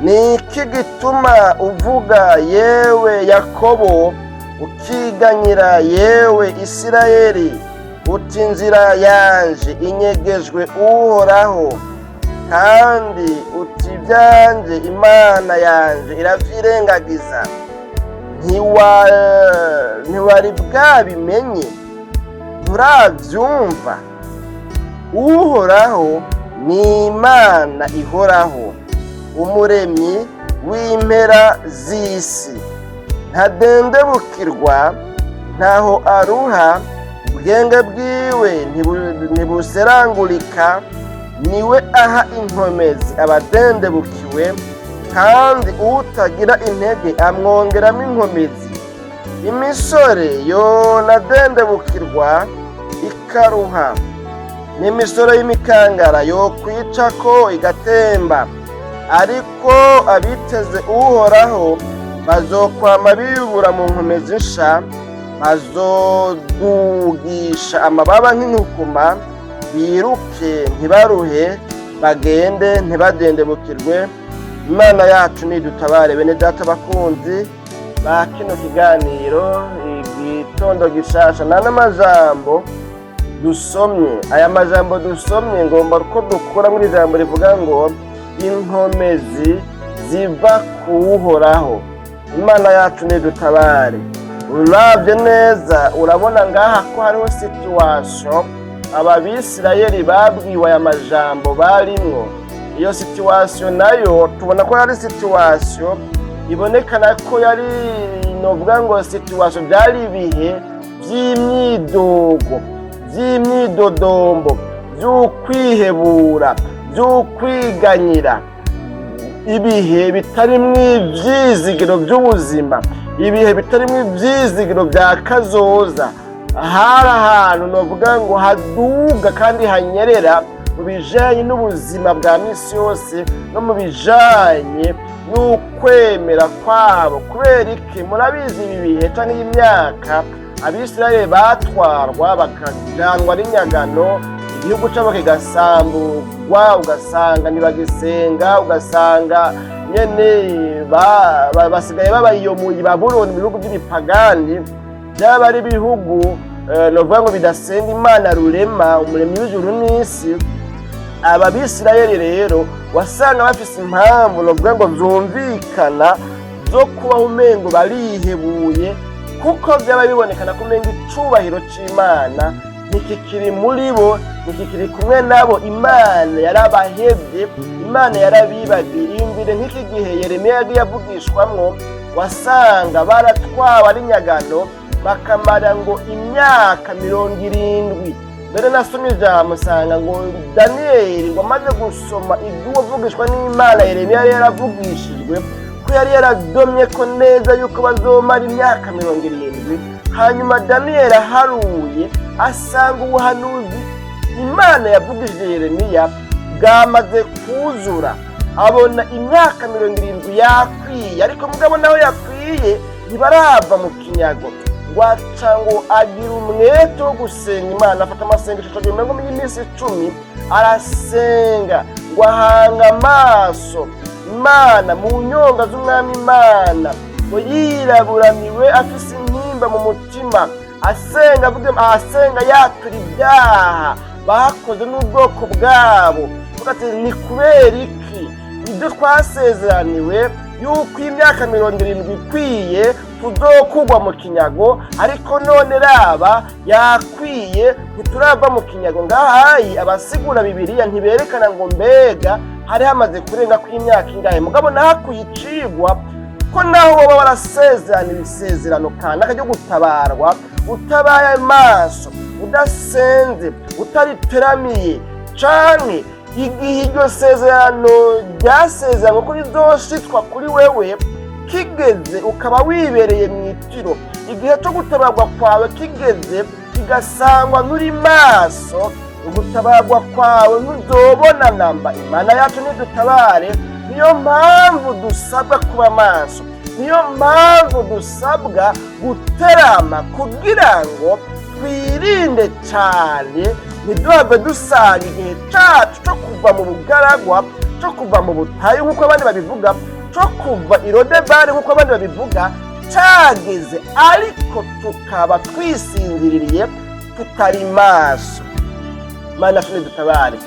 Ni iki gituma uvuga, yewe Yakobo, ukiganyira, yewe Isirayeli, uti: "Inzira yanje inyegejwe Uhoraho," kandi uti: "Ibyanjye Imana yanje iravyirengagiza"? Ntiwari bwabimenye? Nturavyumva? Uhoraho ni Imana ihoraho, Umuremyi w'impera z'isi. Ntadendebukirwa, ntaho aruha, ubwenge bwiwe ntibuserangurika. Niwe aha inkomezi abadendebukiwe, kandi utagira intege amwongeramo inkomezi. Imisore yonadendebukirwa ikaruha, n'imisore y'imikangara yokwicako igatemba, ariko abiteze Uhoraho bazokwama bibura mu nkomezi nsha, bazodugisha amababa nk'inkukuma, biruke ntibaruhe, bagende ntibadendebukirwe. Imana yacu nidutabare. Bene Data bakunzi ba kino kiganiro Igitondo Gishasha, nta n'amajambo dusomye, aya majambo dusomye ngomba ko dukura muri ijambo rivuga ngo inkomezi ziva kuwuhoraho. Imana yacu nidutabare. Uravye neza, urabona ngaha ko hariho situation aba Bisirayeli babwiwe aya majambo barimwo. Iyo situation nayo tubona ko yari situation ibonekana ko yari, novuga ngo situation, byari ibihe vy'imyidogo, vy'imyidodombo, vy'ukwihebura, vy'ukwiganyira, ibihe bitarimwo ivyizigiro vy'ubuzima, ibihe bitarimwo ivyizigiro vya kazoza. Hari ahantu novuga ngo haduga kandi hanyerera mu bijanye n'ubuzima bwa misi yose no mu bijanye n'ukwemera kwabo. Kubera iki? Murabizi, ibi bihe canke iyi myaka Abisirayeli batwarwa bakajanwa n'inyagano, igihugu cabo kigasamburwa, ugasanga ntibagisenga, ugasanga nyene basigaye baba iyo mu Babuloni, mu bihugu by'ibipagani, byaba ari ibihugu novuga ngo bidasenga Imana Rurema, Umuremyi w'ijuru n'isi. Aba Bisirayeli rero wasanga bafise impamvu novuga ngo zumvikana zo kubaho umengo barihebuye, kuko byaba bibonekana ko umengo icubahiro c'Imana ntikikiri muri bo, ntikikiri kumwe nabo. Imana yarabahevye, Imana yarabibagiye. Iyumvire nk'iki gihe Yeremiya yagiye avugishwamwo, wasanga baratwawe ari nyagano, bakamara ngo imyaka 70. Mbere nasomye ijambo usanga ngo Daniyeli ngo amaze gusoma iby'uwavugishwa n'Imana Yeremiya yari yaravugishijwe, ko yari yaradomye ko neza yuko bazomara imyaka 70. Hanyuma Daniyeli aharuye asanga ubuhanuzi Imana yavugishije Yeremiya bwamaze kuzura, abona imyaka 70 yakwiye. Ariko mugabo naho yakwiye, ntibarava mu kinyago. Ngo aca ngo agira umwete wo gusenga Imana, afata amasengesho ico gihe ngo y'iminsi 10, arasenga ngo ahanga amaso Imana mu nyonga z'Umwami Imana, ngo yiraburaniwe, afise intimba mu mutima, asenga, avuga, asenga yatura ibyaha bakoze n'ubwoko bwabo, avuga ati: "Ni kubera iki ibyo twasezeraniwe yuko imyaka 70 ikwiye tuzokugwa mu kinyago, ariko none raba yakwiye, ntiturava mu kinyago?" Ngahayi abasigura Bibiliya ntiberekana ngo mbega hari hamaze kurenga kw'imyaka ingahe. Mugabo nahakuye icigwa ko naho woba warasezerana ibisezerano kanaka ryo gutabarwa, utabaye amaso, udasenze, utariteramiye, canke igihe iryo sezerano ryasezeranywe ko rizoshitwa kuri wewe kigeze ukaba wibereye mu itiro, igihe cyo gutabarwa kwawe kigeze kigasangwa nturi maso, ugutabarwa kwawe ntuzobona namba. Imana yacu nidutabare. Niyo mpamvu dusabwa kuba maso, niyo mpamvu dusabwa guterama kugira ngo twirinde cyane, ntiduhave dusanga igihe cyacu cyo kuva mu bugaragwa. Cyo kuva mu butayu nk'uko abandi babivuga, cyo kuva i Lodebari nk'uko abandi babivuga, cageze, ariko tukaba twisinziririye, tutari maso. Mana, dutabare.